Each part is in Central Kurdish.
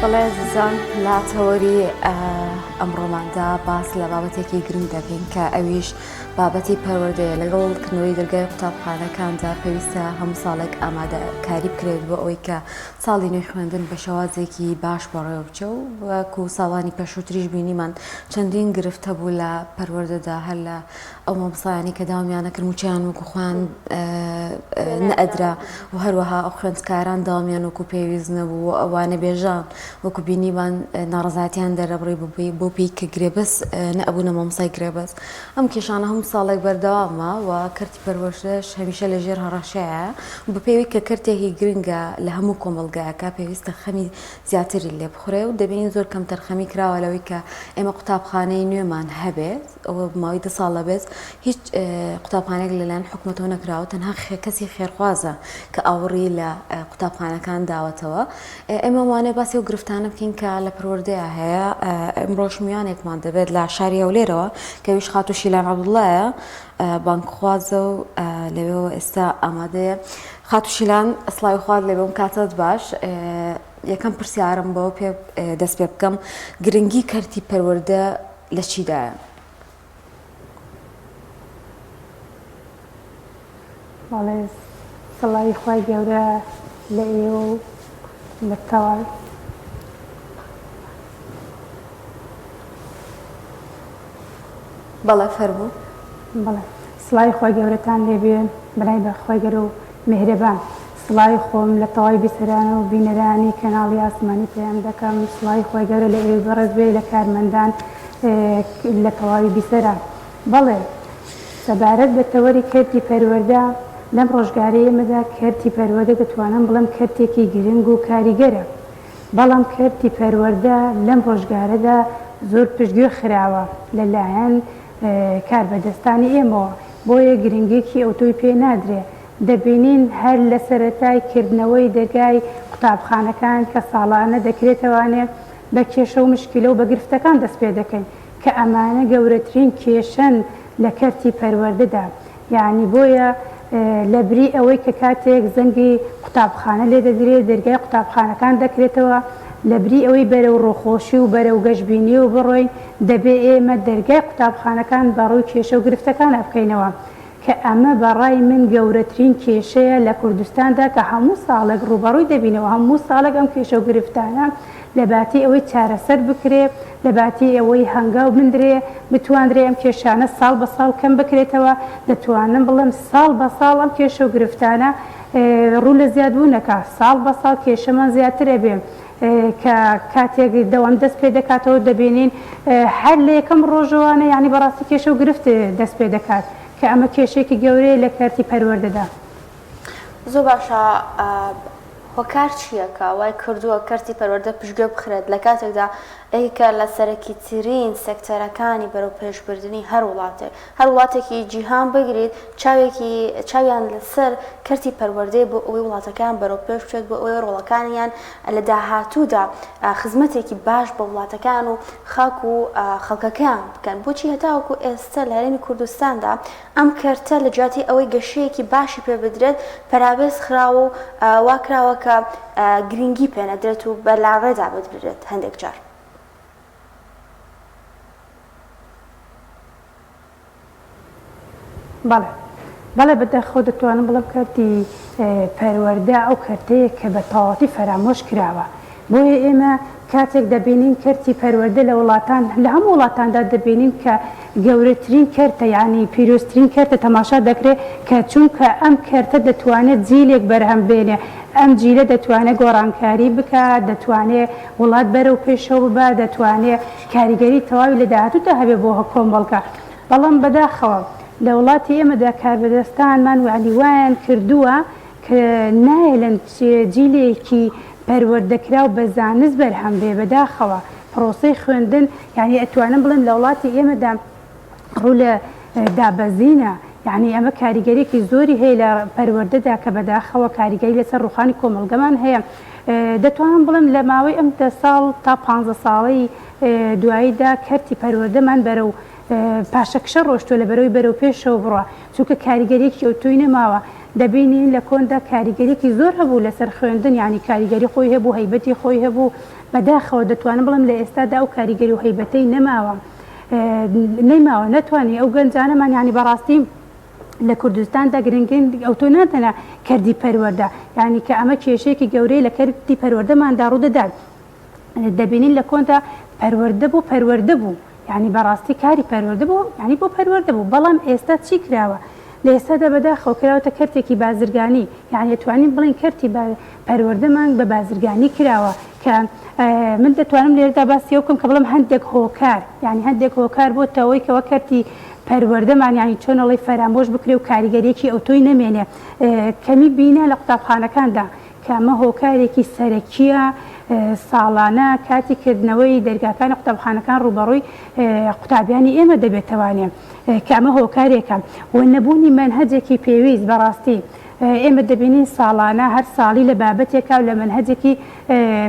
بەڵێ ئازیزان لە تەوەری ئەمڕۆماندا باس لە بابەتێکی گرنگ دەکەین کە ئەویش بابەتی پەروەردەیە لەگەڵ کردنەوەی دەرگای قوتابخانەکاندا پێویستە هەموو ساڵێک ئامادەکاری بکرێت بۆ ئەوەی کە ساڵی نوێی خوێندن بە شێوازێکی باش بەڕێوە بچێ و وەکو ساڵانی پێشووتریش بینیمان چەندین گرفت هەبوو لە پەروەردەدا هەر لە ئەو مامۆستایانەی کە داوامیان نەکرد مووچەیان وەکو خۆیان نەئەدرا و هەروەها ئەو خوێندکاران داوامیان وەکو پێویست نەبوو و وانەبێژان وەکو بینیمان ناڕەزایەتیان دەرەبڕی بۆ پێی کە گرێبەست نەئەبوونە مامۆستای گرێبەست ئەم کێشانە هەموو ساڵێک بەردەوامە و کەرتی پەروەردەش هەمیشە لە ژێر هەڕەشەیە و بەپێی کە کەرتێکی گرنگە لە هەموو کۆمەڵگایەکە پێویستە خەمی زیاتری لێ بخورێ و دەبینین زۆر کەمتەرخەمی کراوە لەوەی کە ئێمە قوتابخانەی نوێمان هەبێت ئەوە ماوەی دە ساڵە بێت هیچ قوتابخانەیەک لەلایەن حکومەتەوە نەکراوە تەنها کەسی خێرخوازە کە ئاوڕی لە قوتابخانەکان داوەتەوە ئێمە وانەیە باسی ئەو گرفتانە بکەین کە لە پەروەردەیا هەیە ئەمڕۆش میوانێکمان دەبێت لە شاری هەولێرەوە کە ئەویش خاتوو شیلان عەبدوڵڵایە بانگخوازە و لەوێوە ئێستا ئامادەیە خاتوو شیلان سڵاوی خوات لێبێ و کاتت باش یەکەم پرسیارم بەوە پێ دەست پێ بکەم گرنگی کەرتی پەروەردە لە چیدایە؟ بەڵێ سڵاوی خوای گەورە لە ئێوە و لە تەواوی. بەڵێ فەرموو. بەڵێ سڵاوی خوای گەورەتان لێبێ بەلای بە خوای گەورە و میهرەبان سڵاوی خۆم لە تەواوی بیسەران و بینەرانی کەناڵی ئاسمانی پەیام دەکەم سڵاوی خوای گەورە لە ئێوەی بەڕێز بێ لە کارمەندان لە تەواوی بیسەران بەڵێ سەبارەت بە تەوەری کەرتی پەروەردە لەم ڕۆژگارەی ئێمەدا کەرتی پەروەردە دەتوانم بڵێم کەرتێکی گرنگ و کاریگەرە بەڵام کەرتی پەروەردە لەم ڕۆژگارەدا زۆر پشتگوێ خراوە لە لایەن کاربەدەستانی ئێمەوە، بۆیە گرنگیەکی ئەوتۆی پێ نادرێ، دەبینین هەر لە سەرەتای کردنەوەی دەرگای قوتابخانەکان کە ساڵانە دەکرێتەوانێ بە کێشە و مشکیلە و بە گرفتەکان دەست پێ دەکەین کە ئەمانە گەورەترین کێشەن لە کەرتی پەروەردەدا یانی بۆیە لەبری ئەوەی کە کاتێک زەنگی قوتابخانە لێدەدرێ دەرگای قوتابخانەکان دەکرێتەوە لەبری ئەوەی بەرەو ڕووخۆشی و بەرەو گەشبینیەوە بڕۆین دەبێ ئێمە دەرگای قوتابخانەکان بە ڕووی کێشە و گرفتەکانا بکەینەوە کە ئەمە بە ڕای من گەورەترین کێشەیە لە کوردستاندا کە هەموو ساڵێک ڕووبەڕووی دەبینەوە هەموو ساڵێک ئەم کێشە و گرفتانە لە باتی ئەوەی چارەسەر بکرێ، لە باتی ئەوەی هەنگاو بندرێ، بتواندرێ ئەم کێشانە ساڵ بە ساڵ کەم بکرێتەوە، دەتوانم بڵێم ساڵ بە ساڵ ئەم کێشە و گرفتانە ڕوو لە زیادبوون ئەکا، ساڵ بە ساڵ کێشەمان زیاتر ئەبێ، کە کاتێک دەوام دەست پێ دەکاتەوە دەبینین هەر لە یەکەم ڕۆژەوانە یانی بەڕاستی کێشە و گرفت دەست پێ دەکات، کە ئەمە کێشەیەکی گەورەیە لە کەرتی پەروەردەدا. زۆر باشە هۆکار چییە کە وای کردووە کەرتی پەروەردە پشتگوێ بخرێت لە کاتێکدا یەکێکە لە سەرەکیترین سێکتەرەکانی بەرەوپێشبردنی هەر وڵاتێک هەر وڵاتێکی جیهان بگریت چاوێکی چاویان لەسەر کەرتی پەروەردەیە بۆ ئەوەی وڵاتەکەیان بەرەوپێش بچێت بۆ ئەوەی ڕۆڵەکانیان لە داهاتوودا خزمەتێکی باش بە وڵاتەکان و خاک و خەڵکەکەیان بکەن بۆچی هەتاوەکو ئێستا لە هەرێمی کوردستاندا ئەم کەرتە لە جیاتی ئەوەی گەشەیەکی باشی پێ بدرێت، پەراوێز خراوە و وا کراوە کە گرنگی پێ نەدرێت و بە لاڕێدا بدرێت هەندێک جار. بەڵێ بەڵێ بەداخەوە دەتوانم بڵێم کەرتی پەروەردە ئەو کەرتەیە کە بە تەواوەتی فەرامۆش کراوە بۆیە ئێمە کاتێک دەبینین کەرتی پەروەردە لە وڵاتان لە هەموو وڵاتاندا دەبینین کە گەورەترین کەرتە یانی پیرۆزترین کەرتە تەماشا دەکرێت کە چونکە ئەم کەرتە دەتوانێت جیلێک بەرهەم بێنێ ئەم جیلە دەتوانێت گۆڕانکاری بکات دەتوانێت وڵات بەرەو پێشەوە ببات دەتوانێت کاریگەری تەواوی لە داهاتوودا هەبێت بۆ کۆمەڵگا بەڵام بەداخەوە لە وڵاتی ئێمەدا کاربەدەستانمان یانی وایان کردووە کە نایەلن جیلێکی پەروەردەکراو بە زانست بەرهەم بێ بەداخەوە پرۆسەی خوێندن یانی ئەتوانم بڵێم لە وڵاتی ئێمەدا ڕوو لە دابەزینە یانی ئەمە کاریگەریەکی زۆری هەیە لە پەروەردەدا کە بەداخەوە کاریگەری لەسەر ڕوخانی کۆمەڵگەمان هەیە دەتوانم بڵێم لە ماوەی ئەم دە ساڵ تا پانزە ساڵەی دواییدا کەرتی پەروەردەمان بەرەو پاشەکشە ڕۆشتووە لە بەرەوەی بەرەو پێشەوە بڕوا چونکە کاریگەریەکی ئەوتۆی نەماوە دەبینین لە کۆندا کاریگەریەکی زۆر هەبوو لەسەر خوێندن یانی کاریگەری خۆی هەبوو هەیبەتی خۆی هەبوو. بەداخەوە دەتوانم بڵێم لە ئێستادا ئەو کاریگەری و هەیبەتەی نەماوە نەیماوە نەتوانی ئەو گەنجانەمان یانی بەڕاستی لە کوردستاندا گرنگین ئەوتۆ نادەنە کەرتی پەروەردە یانی کە ئەمە کێشەیەکی گەورەی لە کەرتی پەروەردەماندا ڕوودەدات دەبینین لە کۆندا پەروەردە بۆ پەروەردە بوو یانی بەڕاستی کاری پەروەردە بوو یانی بۆ پەروەردە بوو بەڵام ئێستا چی کراوە لە ئێستادا بەداخەوە کراوەتە کەرتێکی بازرگانی یانی ئەتوانین بڵێین کەرتی پەروەردەمان بە بازرگانی کراوە کە من دەتوانم لێرەدا باسی ئەو بکەم کە بڵێم هەندێک هۆکار یانی هەندێک هۆکار بۆتە ئەوەی کەوا کەرتی پەروەردەمان یانی چۆن ئەڵێی فەرامۆش بکرێ و کاریگەریەکی ئەوتۆی نەمێنێ کەمی بینا لە قوتابخانەکاندا کە ئەمە هۆکارێکی سەرەکییە ساڵانە کاتی کردنەوەی دەرگاکانی قوتابخانەکان ڕووبەڕووی قوتابیانی ئێمە دەبێتەوانێ کە ئەمە هۆکارێکە و نەبوونی مەنهەجێکی پێویست بەڕاستی ئێمە دەبینین ساڵانە هەر ساڵی لە بابەتێکا و لە مەنهەجێکی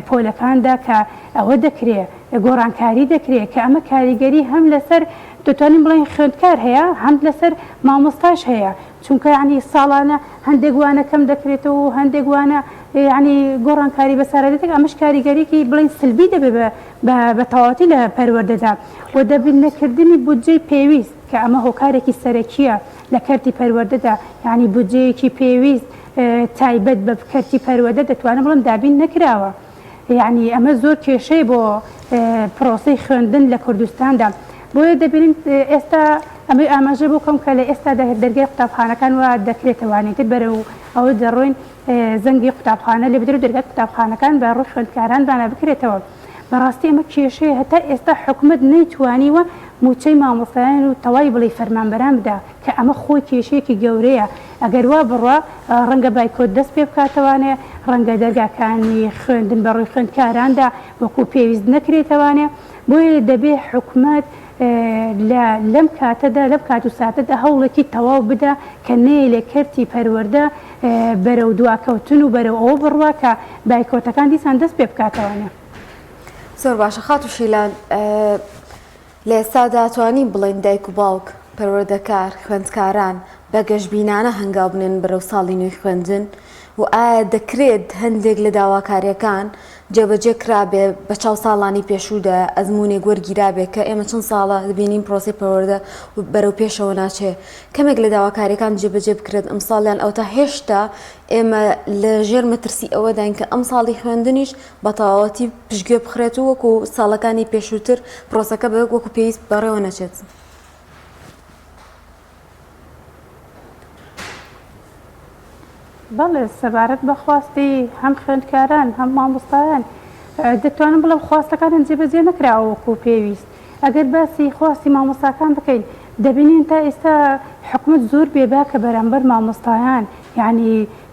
پۆلەکاندا کە ئەوە دەکرێ گۆڕانکاری دەکرێ کە ئەمە کاریگەری هەم لەسەر دەتوانین بڵێین خوێندکار هەیە هەم لەسەر مامۆستاش هەیە چونکە یانی ساڵانە هەندێک وانە کەم دەکرێتەوە و هەندێک وانە یانی گۆڕانکاری بەسەرا دێت ئەمەش کاریگەریی بڵێین سلبی دەبێ بە بە تەواوەتی لە پەروەردەدا و دابین نەکردنی بودجەی پێویست کە ئەمە هۆکارێکی سەرەکییە لە کەرتی پەروەردەدا یانی بودجەیەکی پێویست تایبەت بە کەرتی پەروەردە دەتوانم بڵێم دابین نەکراوە یانی ئەمە زۆر کێشەیە بۆ پرۆسەی خوێندن لە کوردستاندا بۆیە دەبینین ئێستا ئەمەی ئاماژە بۆ کەم کە لە ئێستادا دەرگای قوتابخانەکان وا دەکرێتەوانێ تر بەرەو ئەوە دەڕۆین زەنگی قوتابخانە لێ بدرێت و دەرگای قوتابخانەکان بە ڕووی خوێندکاران بانا بکرێتەوە. بەڕاستی ئەمە کێشەیە هەتا ئێستا حکومەت نەیتوانیوە مووچەی مامۆستایان و تەوای بڵێی فەرمانبەران بدا کە ئەمە خۆی کێشەیەکی گەورەیە ئەگەر وا بڕوا ڕەنگە بایکۆت دەست پێ بکاتەوانێ ڕەنگە دەرگاکانی خوێندن بە ڕووی خوێندکاراندا وەکو پێویست نەکرێتەوانێ بۆیە دەبێ حکومەت لە لەم کاتەدا لەم کات و ساتەدا هەوڵێکی تەواو بدا کە نەیەلێ کەرتی پەروەردە بەرەو دواکەوتن و بەرەو ئەوە بڕوا کە بایکۆتەکان دیسان دەست پێ بکاتەوانێ. زۆر باشە خاتوو شیلان لە ئێستادا توانین بڵێین دایک و باوک، پەروەردەکار، خوێندکاران بە گەشبینانە هەنگاو بنێن بەرەو ساڵی نوێی خوێندن و ئایا دەکرێت هەندێک لە داواکارییەکان جێبەجێ کرابێ بە چاو ساڵانی پێشوودا ئەزموونێک وەرگیرابێ کە ئێمە چەند ساڵە دەبینین پرۆسەی پەروەردە بەرەو پێشەوە ناچێ کەمێک لە داواکاریەکان جێبەجێ بکرێت ئەمساڵ یان ئەوتا هێشتا ئێمە لە ژێر مەترسی ئەوەداین کە ئەمساڵی خوێندنیش بە تەواوەتی پشتگوێ بخرێت و وەکو ساڵەکانی پێشووتر پرۆسەکە بە وەکو پێویست بەڕێوە نەچێت. بەڵێ سەبارەت بە خواستی هەم خوێندکاران هەم مامۆستایان دەتوانم بڵێم خواستەکانیان جێبەجێ نەکراوە وەکو پێویست ئەگەر باسی خواستی مامۆستاکان بکەین دەبینین تا ئێستا حکومەت زۆر بێباکە بەرامبەر مامۆستایان یعنی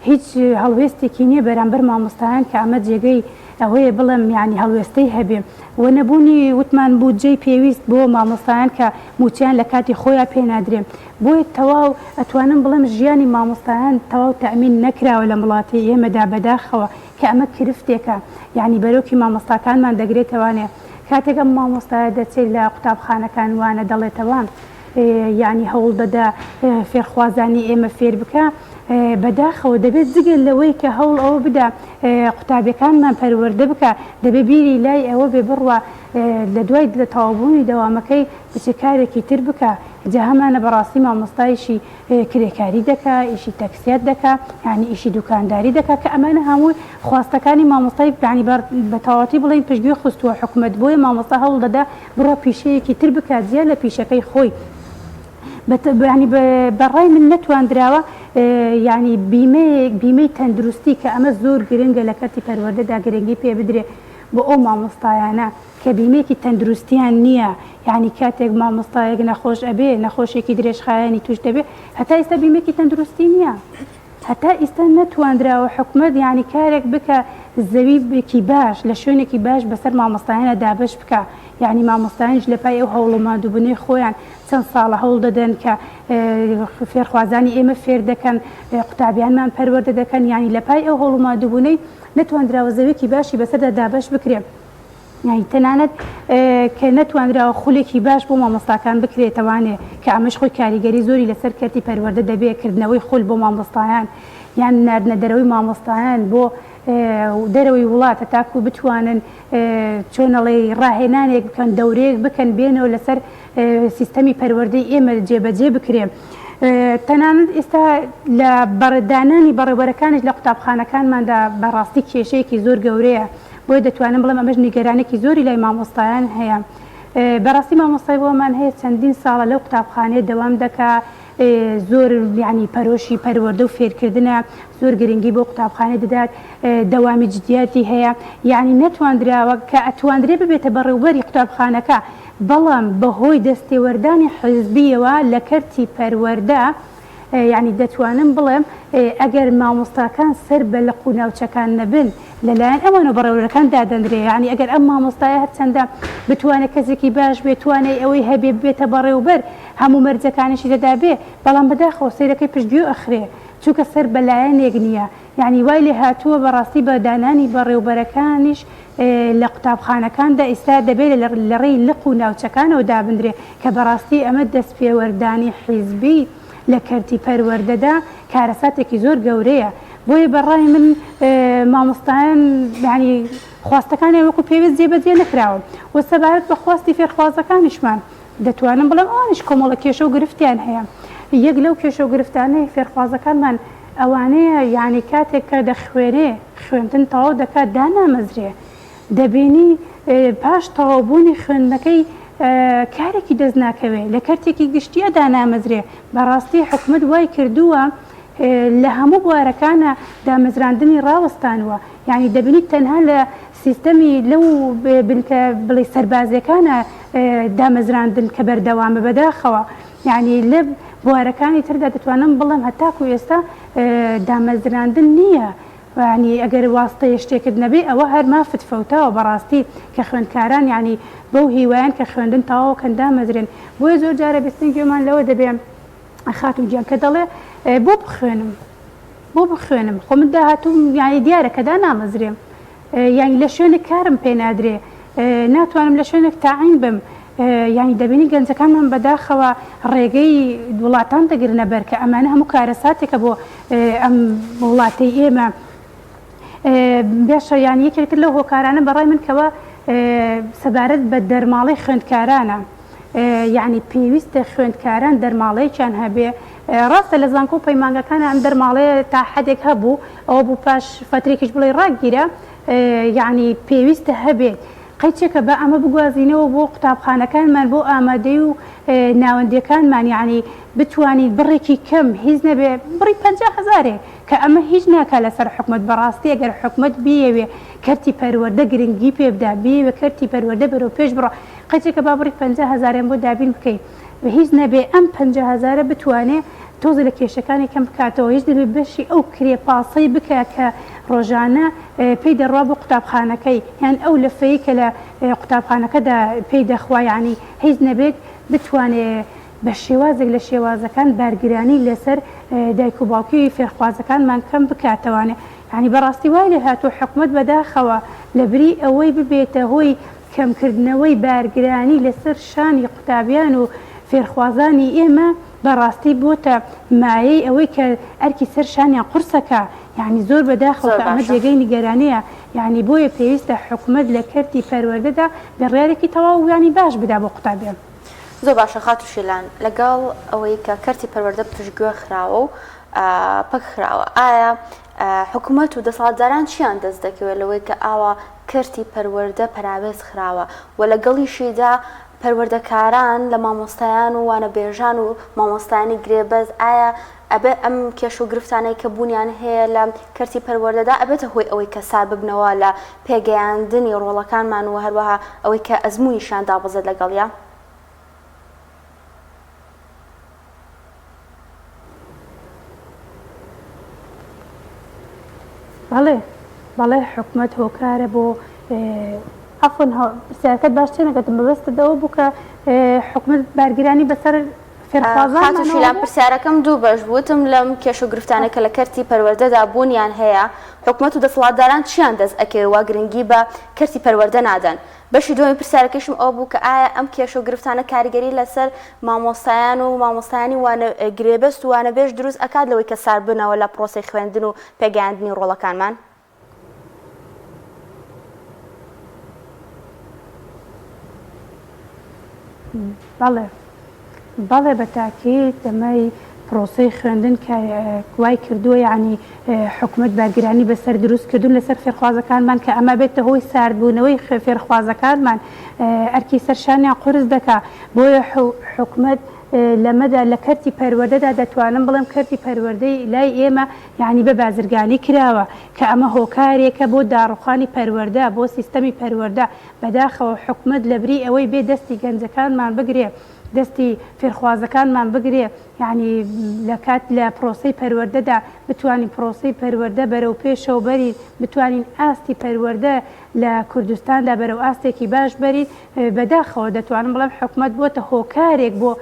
هیچ هەڵوێستێکی نیە بەرامبەر مامۆستایان کە ئەمە جێگەی ئەوەیە بڵێم یانی هەڵوێستەی هەبێ و نەبوونی وتمان بودجەی پێویست بۆ مامۆستایان کە موچەیان لە کاتی خۆیا پێ نادرێ بۆیە تەواو ئەتوانم بڵێم ژیانی مامۆستایان تەواو تەئمین نەکراوە لەم وڵاتەی ئێمەدا بەداخەوە کە ئەمە کرفتێکە یانی بەرۆکی مامۆستاکانمان دەگرێتەوانێ کاتێک ئەم مامۆستایە دەچێت لە قوتابخانەکان وانە دەڵێتەوە یانی هەوڵ دەدا فێرخوازانی ئێمە فێر بکا بەداخەوە دەبێت جگە لەوەی کە هەوڵ ئەوە بدا قوتابیەکانمان پەروەردە بکا دەبێ بیری لای ئەوە بێ بڕوا لە دوای تەواوبوونی دەوامەکەی بچێ کارێکی تر بکا جا هەمانە بەڕاستی مامۆستایشی کرێکاری دەکا ئیشی تەکسیات دەکا یانی ئیشی دوکانداری دەکا کە ئەمانە هەمووی خواستەکانی مامۆستای یانی بە تەواوەتی بڵێین پشتگوێ خستووە حکومەت بۆیە مامۆستا هەوڵ دەدا بڕوا پیشەیەکی تر بکات جیا لە پیشەکەی خۆی یانی بە ڕای من نەتواندراوە یانی بیمەیەک بیمەی تەندروستی کە ئەمە زۆر گرنگە لە کەرتی پەروەردەدا گرنگی پێ بدرێ بۆ ئەو مامۆستایانە کە بیمەیەکی تەندروستیان نییە یانی کاتێک مامۆستایەک نەخۆش ئەبێ نەخۆشێکی درێژخایەنی توش دەبێ هەتا ئیستا بیمەیەکی تەندروستی نییە. هەتا ئیستا نەتواندراوە حکومەت یانی کارێک بکا زەوی ێکی باش لە شوێنێکی باش بەسەر مامۆستایانا دابەش بکا یانی مامۆستایانیش لە پای ئەو هەوڵ و ماندووبونەی خۆیان چەند ساڵە هەوڵ دەدەن کە فێرخوازانی ئێمە فێر دەکەن قوتابیانمان پەروەردە دەکەن یانی لە پای ئەو هەوڵ و ماندووبونەی نەتواندراوە زەویەکی باشی بەسەردا دابەش بکرێ. یانی تەنانەت کە نەتوانراوە خولێکی باش بۆ مامۆستاکان بکرێتەوانێ کە ئەمەش خۆی کاریگەری زۆری لەسەر کەرتی پەروەردە دەبێ کردنەوەی خول بۆ مامۆستایان یان ناردنە دەرەوەی مامۆستایان بۆ. دەرەوەی وڵات هەتاکوو بتوانن چۆن ئەڵێی ڕاهێنانێک بکەن دەورەیەک بکەن بێنەوە لەسەر سیستەمی پەروەردەی ئێمە جێبەجێ بکرێ. تەنانەت ئێستا لە دانانی بەڕێوبەرەکانیش لە قوتابخانەکانماندا بەڕاستی کێشەیەکی زۆر گەورەیە، بۆیە دەتوانم بڵێم ئەمەش نیگەرانێکی زۆری لای مامۆستایان هەیە. بەڕاستی مامۆستای بۆمان هەیە چەندین ساڵە لەو قوتابخانەیە دەوام دەکا، زۆر یانی پەرۆشی پەروەردە و فێرکردنە، زۆر گرنگی بۆ قوتابخانە دەدات، دەوامی جدیاتی هەیە، یانی نەتواندراوە کە ئەتواندرێ ببێتە بەڕێوبەری قوتابخانەکە، بەڵام بەهۆی دەستێوەردانی حیزبیەوە لە کەرتی پەروەردە یانی دەتوانم بڵێم ئەگەر مامۆستاکان سەر بە لق و ناوچەکان نەبن لەلایەن ئەوانەوە بەڕێوەبەرەکان دادەنرێ یانی ئەگەر ئەم مامۆستایە هەرچەندە بتوانێت کەسێکی باش بێت توانای ئەوەی هەبێ ببێتە بەڕێوبەر هەموو مەرجەکانیشی تێدا بێ بەڵام بەداخەوە سەیرەکەی پشتگوێ ئەخرێ چونکە سەر بە لایەنێک نییە یانی وای لێ هاتووە بەڕاستی بە دانانی بەڕێوبەرەکانیش لە قوتابخانەکاندا ئیستا دەبێ لە ڕێی لق و ناوچەکانەوە دابندرێ کە بەڕاستی ئەمە دەستپێوەردانی حیزبی لە کەرتی پەروەردەدا کارەساتێکی زۆر گەورەیە بۆیە بە ڕای من مامۆستایان یانی خواستەکانیان وەکو پێویست جێبەجێ نەکراوە و سەبارەت بە خواستی فێرخوازەکانیشمان دەتوانم بڵێم ئەوانیش کۆمەڵە کێشە و گرفتیان هەیە. یەک لەو کێشە و گرفتانەی فێرخوازەکانمان ئەوانەیە یانی کاتێک کە دەخوێنێ، خوێندن تەواو دەکات دانامەزرێ. دەبینی پاش تەواوبوونی خوێندنەکەی کارێکی دەست ناکەوێ، لە کەرتێکی گشتییە دانامەزرێ. بەڕاستی حکومەت وای کردووە لە هەموو بوارەکانا دامەزراندنی ڕاوەستانووە. یانی دەبینیت تەنها لە سیستەمی لەو بنکە بڵێی سەربازیەکانە دامەزراندن کە بەردەوامە بەداخەوە یانی لە بوارەکانی تردا دەتوانم بڵێم هەتاکو ئێستا دامەزراندن نییە یانی ئەگەر واستەیە شتێکت نەبێ ئەوە هەر مافت فەوتاوە بەڕاستی کە خوێندکاران یانی بەو هیوایەن کە خوێندن تەواوکەن دامەزرێن بۆیە زۆر جارە بیستن گوێمان لەوە دەبێ خاتوو گیان کە دەڵێ بۆ بخوێنم بۆ بخوێنم خۆ من داهاتووم یانی دیارە کە دانامەزرێم یانی لە شوێنێک کارم پێ نادرێ ناتوانم لە شوێنێک تاعین بم یانی دەبینی گەنجەکانمان بەداخەوە ڕێگەی وڵاتان دەگرنە بەر کە ئەمانە هەموو کارەساتێکە بۆ ئەم وڵاتەی ئێمە باشە یان یەکێکتر لەو هۆکارانە بەڕای من کەەوە سەبارەت بە دەرماڵەی خوێندکارانە یەعنی پێویستە خوێندکاران دەرماڵەیەکیان هەبێ، ڕاستە لە زانکۆ و پەیمانگاکانا ئەم دەرماڵەیە تا حەدێک هەبوو، ئەوە بوو پاش فەترێکیش بڵێی ڕاگیرا، یەعنی پێویستە هەبێت. قەیچێکە با ئەمە بگوازینەوە بۆ قوتابخانەکانمان، بۆ ئامادەی و ناوەندیەکانمان، یەعنی بتوانین بڕێکی کەم هیچ نەبێ بڕی 50 هەزارێک کە ئەمە هیچ ناکا لەسەر حکومەت، بەڕاستی ئەگەر حکومەت بیەوێ کەرتی پەروەردە گرنگی پێ بدا، بیەوێ کەرتی پەروەردە بەرەو پێش بڕوا، قەیچێکە با بڕی 50 هەزاریان بۆ دابین بکەی هیچ نەبێ ئەم 50 هەزارە بتوانێ تۆزێ لە کێشەکانی کەم بکاتەوە هیچ نەبێ بەشی ئەو کرێ پاسەی بکا کە ڕۆژانە پێی دەڕوا بۆ قوتابخانەکەی یان ئەو لەفەی کە لە قوتابخانەکەدا پێی دەخوا یانی هیچ نەبێت بتوانێ بە شێوازێک لە شێوازەکان بارگرانی لەسەر دایک و باوکی فێرخوازەکانمان کەم بکاتەوانێ یانی بەڕاستی وای لێ هاتووە حکومەت بەداخەوە لەبری ئەوەی ببێتە هۆی کەمکردنەوەی بارگرانی لەسەر شانی قوتابیان و فێرخوازانی ئێمە بەڕاستی بۆتە مایەی ئەوەی کە ئەرکی سەر شانیان قورسەکا یانی زۆر بەداخەوە زۆر کە ئەمە باشە. جێگەی نیگەرانیە یانی بۆیە پێویستە حکومەت لە کەرتی پەروەردەدا بڕیارێکی تەواو یانی باش بدا بۆ قوتابیان. زۆر باشە خاتوو شیلان لەگەڵ ئەوەی کە کەرتی پەروەردە پشتگوێ خراوە و پەک خراوە ئایا حکومەت و دەسەڵاتداران چیان دەست دەکەوێت لەوەی کە ئاوا کەرتی پەروەردە پەراوێز خراوە و لەگەڵیشیدا پەروەردەکاران لە مامۆستایان و وانەبێژان و مامۆستایانی گرێبەست ئایا ئەبێ ئەم کێشە و گرفتانەی کە بوونیان هەیە لە کەرتی پەروەردەدا ئەبێتە هۆی ئەوەی کە سار ببنەوە لە پێگەیاندنی ڕۆڵەکانمان و هەروەها ئەوەی کە ئەزموونیشیان دابەزێت لەگەڵیا؟ بەڵێ بەڵێ حکومەت هۆکارە بۆ عەفوەن پرسیارەکەت باش تێنەگەتم مەبەستت ئەوە بوو کە حکومەت بارگرانی بەسەر خاتوو فێرخوازانمانەوە شیلان بوو؟ پرسیارەکەم دوو بەش بوو وتم لەم کێشە و گرفتانەی کە لە کەرتی پەروەردەدا بوونیان هەیە حکومەت و دەسەڵاتداران چیان دەست ئەکەوێ وا گرنگی بە کەرتی پەروەردە نادەن بەشی دووەمی پرسیارەکەیشم ئەوە بوو کە ئایا ئەم کێشە و گرفتانە کاریگەری لەسەر مامۆستایان و مامۆستایانی وانە گرێبەست و وانەبێژ دروست ئەکات لەوەی کە سارد بنەوە لە پرۆسەی خوێندن و پێگەیاندنی ڕۆڵەکانمان؟ بەڵێ بەڵێ بە تاکید ئەمەی پرۆسەی خوێندن کە وای کردووە یانی حکومەت بارگرانی بەسەر دروست کردوون لەسەر فێرخوازەکانمان کە ئەمە بێتە هۆی ساردبوونەوەی فێرخوازەکانمان ئەرکی سەر شانیان قورس دەکا بۆیە حکومەت لەمەدا لە کەرتی پەروەردەدا دەتوانم بڵێم کەرتی پەروەردەی لای ئێمە یانی بە بازرگانی کراوە کە ئەمە هۆکارێکە بۆ داڕوخانی پەروەردە بۆ سیستەمی پەروەردە بەداخەوە حکومەت لەبری ئەوەی بێ دەستی گەنجەکانمان بگرێ دەستی فێرخوازەکانمان بگرێ یانی لە کات لە پرۆسەی پەروەردەدا بتوانین پرۆسەی پەروەردە بەرەو پێشەوە بەرین بتوانین ئاستی پەروەردە لە کوردستاندا بەرەو ئاستێکی باش بەرین بەداخەوە دەتوانم بڵێم حکومەت بۆتە هۆکارێک بۆ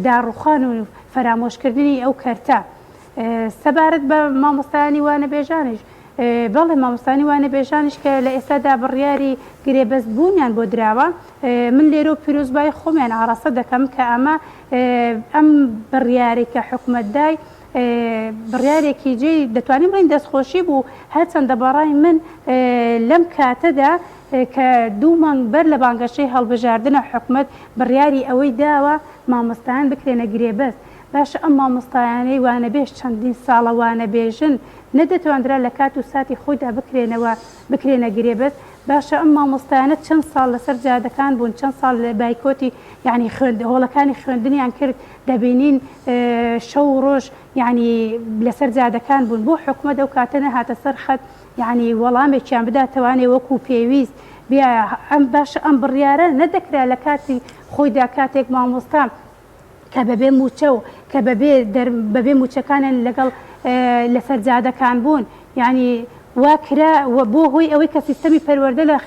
داڕوخان و فەرامۆشکردنی ئەو کەرتە. سەبارەت بە مامۆستایانی وانەبێژانیش، بەڵێ مامۆستایانی وانەبێژانیش کە لە ئێستادا بڕیاری گرێبەست بوونیان بۆ دراوە، من لێرەوە پیرۆزبایی خۆمیان ئاڕاستە دەکەم کە ئەمە ئەم بڕیارەی کە حکومەت دای بڕیارێکی جێی دەتوانین بڵێین دەستخۆشی بوو، هەرچەندە بەڕای من لەم کاتەدا کە دوو مانگ بەر لە بانگەشەی هەڵبژاردنە حکومەت بڕیاری ئەوەی داوە مامۆستایان بکرێنە گرێبەست، باشە ئەم مامۆستایانەی وانەبێژ چەندین ساڵە وانەبێژن نەدەتواندرا لە کات و ساتی خۆیدا بکرێنەوە بکرێنە گرێبەست باشە ئەم مامۆستایانە چەند ساڵ لەسەر جادەکان بوون چەند ساڵ لە بایکۆتی یانی خوێند هۆڵەکانی خوێندنیان کرد دەبینین شەو و ڕۆژ یانی لەسەر جادەکان بوون بۆ حکومەت ئەو کاتە نەهاتە سەر خەت یانی وەڵامێکیان بداتەوانێ وەکو پێویست بیا ئەم باشە ئەم بڕیارە نەدەکرا لە کاتی خۆیدا کاتێک مامۆستا کە بەبێ مووچە و کە بەبێ دەر بەبێ مووچەکانیان لەگەڵ لەسەر جادەکان بوون یانی وا کرا و بۆ هۆی ئەوەی کە سیستەمی پەروەردە لە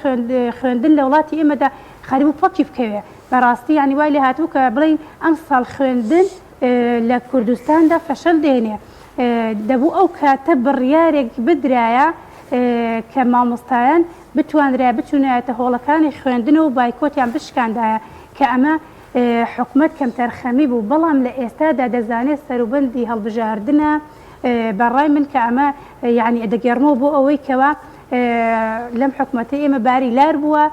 خوێندن لە وڵاتی ئێمەدا خەریبوو پەکی بکەوێ بەڕاستی یانی وای لێ هاتبوو کە بڵێین ئەمساڵ خوێندن لە کوردستاندا فەشەل دێنێ دەبوو ئەو کاتە بڕیارێک بدرایە کە مامۆستایان بتوانرایە بچوونایەتە هۆڵەکانی خوێندنەوە و بایکۆتیان بشکاندایە کە ئەمە حکومەت کەمتەرخەمی بوو، بەڵام لە ئێستادا دەزانێت سەروبەندی هەڵبژاردنە، بە ڕای من کە ئەمە یانی دەگێڕمەوە بۆ ئەوەی کەوا لەم حکومەتەی ئێمە باری لار بووە،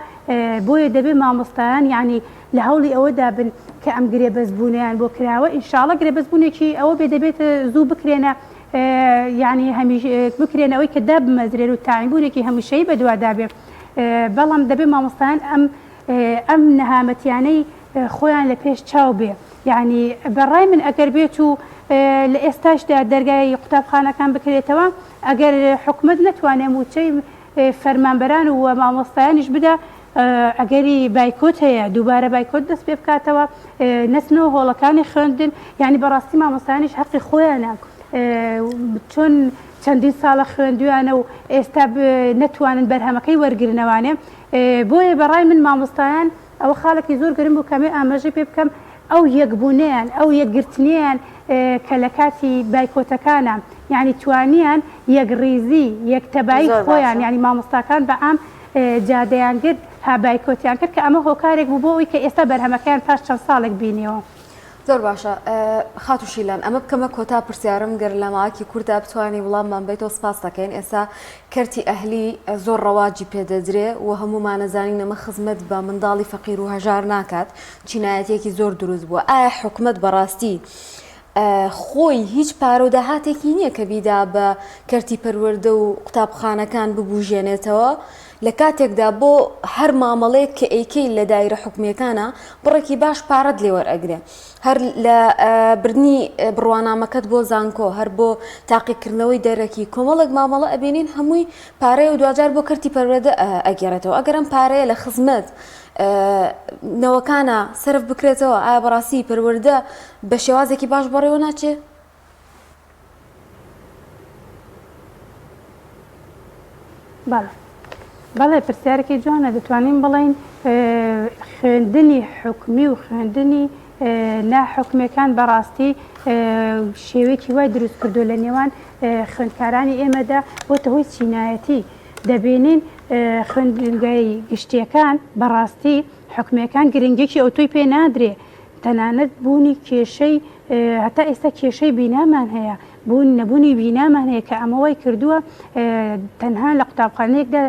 بۆیە دەبێت مامۆستایان یانی لە هەوڵی ئەوەدا بن کە ئەم گرێبەستبوونەیان بۆ کراوە، ئینشاڵڵا گرێبەستبوونێکی ئەوە بێ دەبێت زوو بکرێنە یانی هەمیش بکرێنە ئەوەی کە دابمەزرێن و تاعینبوونێکی هەمیشەیی بەدوادا بێ، بەڵام دەبێت مامۆستایان ئەم ئەم نەهامەتیانەی خۆیان لە پێش چاو بێ یانی بە ڕای من ئەگەر بێت و لە ئێستاشدا دەرگای قوتابخانەکان بکرێتەوە ئەگەر حکومەت نەتوانێ مووچەی فەرمانبەران و مامۆستایانیش بدا ئەگەری بایکۆت هەیە دووبارە بایکۆت دەست پێ بکاتەوە نەچنەوە هۆڵەکانی خوێندن یانی بەڕاستی مامۆستایانیش هەقی خۆیانە چۆن چەندین ساڵە خوێندویانە و ئێستا نەتوانن بەرهەمەکەی وەرگرنەوانێ بۆیە بە ڕای من مامۆستایان ئەوە خاڵێکی زۆر گرنگ بوو کە ئەمەوێ ئاماژەی پێ بکەم ئەو یەکبوونەیان ئەو یەکگرتنەیان کە لە کاتی بایکۆتەکانا یانی توانیان یەکڕیزی یەکتەبایی زۆر خۆیان باشە. یانی مامۆستاکان بە عام جادەیان گرت ها بایکۆتیان کرد کە ئەمە هۆکارێک بوو بۆ ئەوەی کە ئێستا بەرهەمەکەیان پاش چەند ساڵێک بینیەوە. زۆر باشە خاتوو شیلان ئەمە بکەمە کۆتا پرسیارم گەر لە ماوەکی کورتدا بتوانی وڵاممان بەیتەوە سپاست دەکەین ئێستا کەرتی ئەهلی زۆر ڕەواجی پێدەدرێ و هەموومانەزانین ئەمە خزمەت بە منداڵی فەقیر و هەژار ناکات چینایەتیەکی زۆر دروست بووە ئایا حکومەت بەڕاستی خۆی هیچ پارە و داهاتێکی نییە کە بیدا بە کەرتی پەروەردە و قوتابخانەکان ببوژێنێتەوە لە کاتێکدا بۆ هەر مامەڵەیەک کە ئەیکەی لە دایرە حکومیەکانا بڕێکی باش پارەت لێ وەرئەگرێ هەر لە بردنی بڕوانامەکەت بۆ زانکۆ هەر بۆ تاقیکردنەوەی دەرەکی کۆمەڵێک مامەڵە ئەبینین هەمووی پارەیە و دواجار بۆ کەرتی پەروەردە ئەگەڕێتەوە ئەگەر ئەم پارەیە لە خزمەت نەوەکانە سەرف بکرێتەوە ئایا بەڕاستی پەروەردە بە شێوازێکی باش بەڕێوە ناچێ؟ بەڵێ بەڵێ پرسیارێکی جوانە دەتوانین بڵێین خوێندنی حکومی و خوێندنی ناحکومیەکان بەڕاستی شێوەیەکی وای دروست کردو لە نێوان خوێندکارانی ئێمەدا بۆتە هۆی چینایەتی دەبینین خوێندنگای گشتیەکان بەڕاستی حکومیەکان گرنگێکی ئەوتۆی پێ نادرێ تەنانەت بوونی کێشەی هەتا ئێستا کێشەی بینامان هەیە. بوون نەبوونی بینامان هەیە کە ئەمە وای کردووە تەنها لە قوتابخانەیەکدا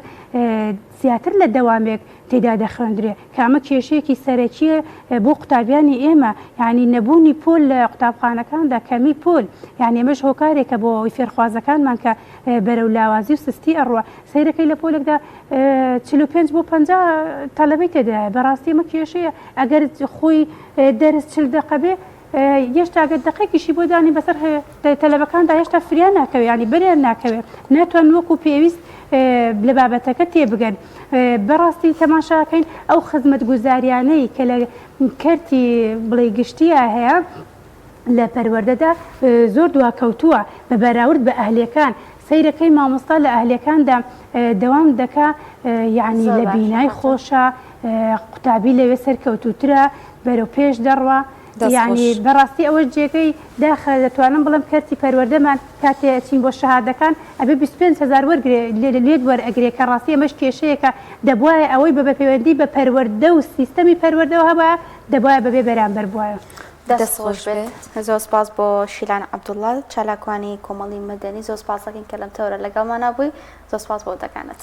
زیاتر لە دەوامێک تێدا دەخوێندرێ کە ئەمە کێشەیەکی سەرەکییە بۆ قوتابیانی ئێمە یانی نەبوونی پۆل لە قوتابخانەکاندا کەمی پۆل یانی ئەمەش هۆکارێکە بۆ ئەوەی فێرخوازەکانمان کە بەرەو لاوازی و سستی ئەڕوا سەیرەکەی لە پۆلێکدا 45 بۆ 50 تەلەبەی تێدایە بەڕاستی ئەمە کێشەیە ئەگەر خۆی دەرس چل دەقە بێ هێشتا گەر دەقێکیشی بۆ دانی بەسەر تەلەبەکاندا هێشتا فریا ناکەوێ یانی بەریان ناکەوێ ناتوان وەکو پێویست لە بابەتەکە تێبگەن بەڕاستی تەماشاکەین ئەو خزمەتگوزاریانەی کە لە کەرتی بڵێ گشتیە هەیە لە پەروەردەدا زۆر دواکەوتووە بە بەراورد بە ئەهلیەکان سەیرەکەی مامۆستا لە ئەهلیەکاندا دەوام دەکا یعنی لە بینای خۆشە قوتابی لەوێ سەرکەوتووترە بەرەو پێش دەڕوا یانی بەڕاستی ئەوەش جێگەی داخە دەتوانم بڵێم کەرتی پەروەردەمان کاتێ ئەچین بۆ شەهادەکان ئەبێ 25 هەزار وەرگرێ لێت وەرئەگرێ کە ڕاستی ئەمەش کێشەیەکە دەبوایە ئەوەی بە بەپەیوەندی بە پەروەردە و سیستەمی پەروەردەوە هەبایە دەبوایە بەبێ بەرامبەر بوایە. دەست خۆش بێت. زۆر سپاس بۆ شیلان عەبدوڵا چالاکوانی کۆمەڵی مەدەنی زۆر سپاس دەکەین کە لەم تەوەرە لەگەڵمانا بووی زۆر سپاس بۆ وتەکانت.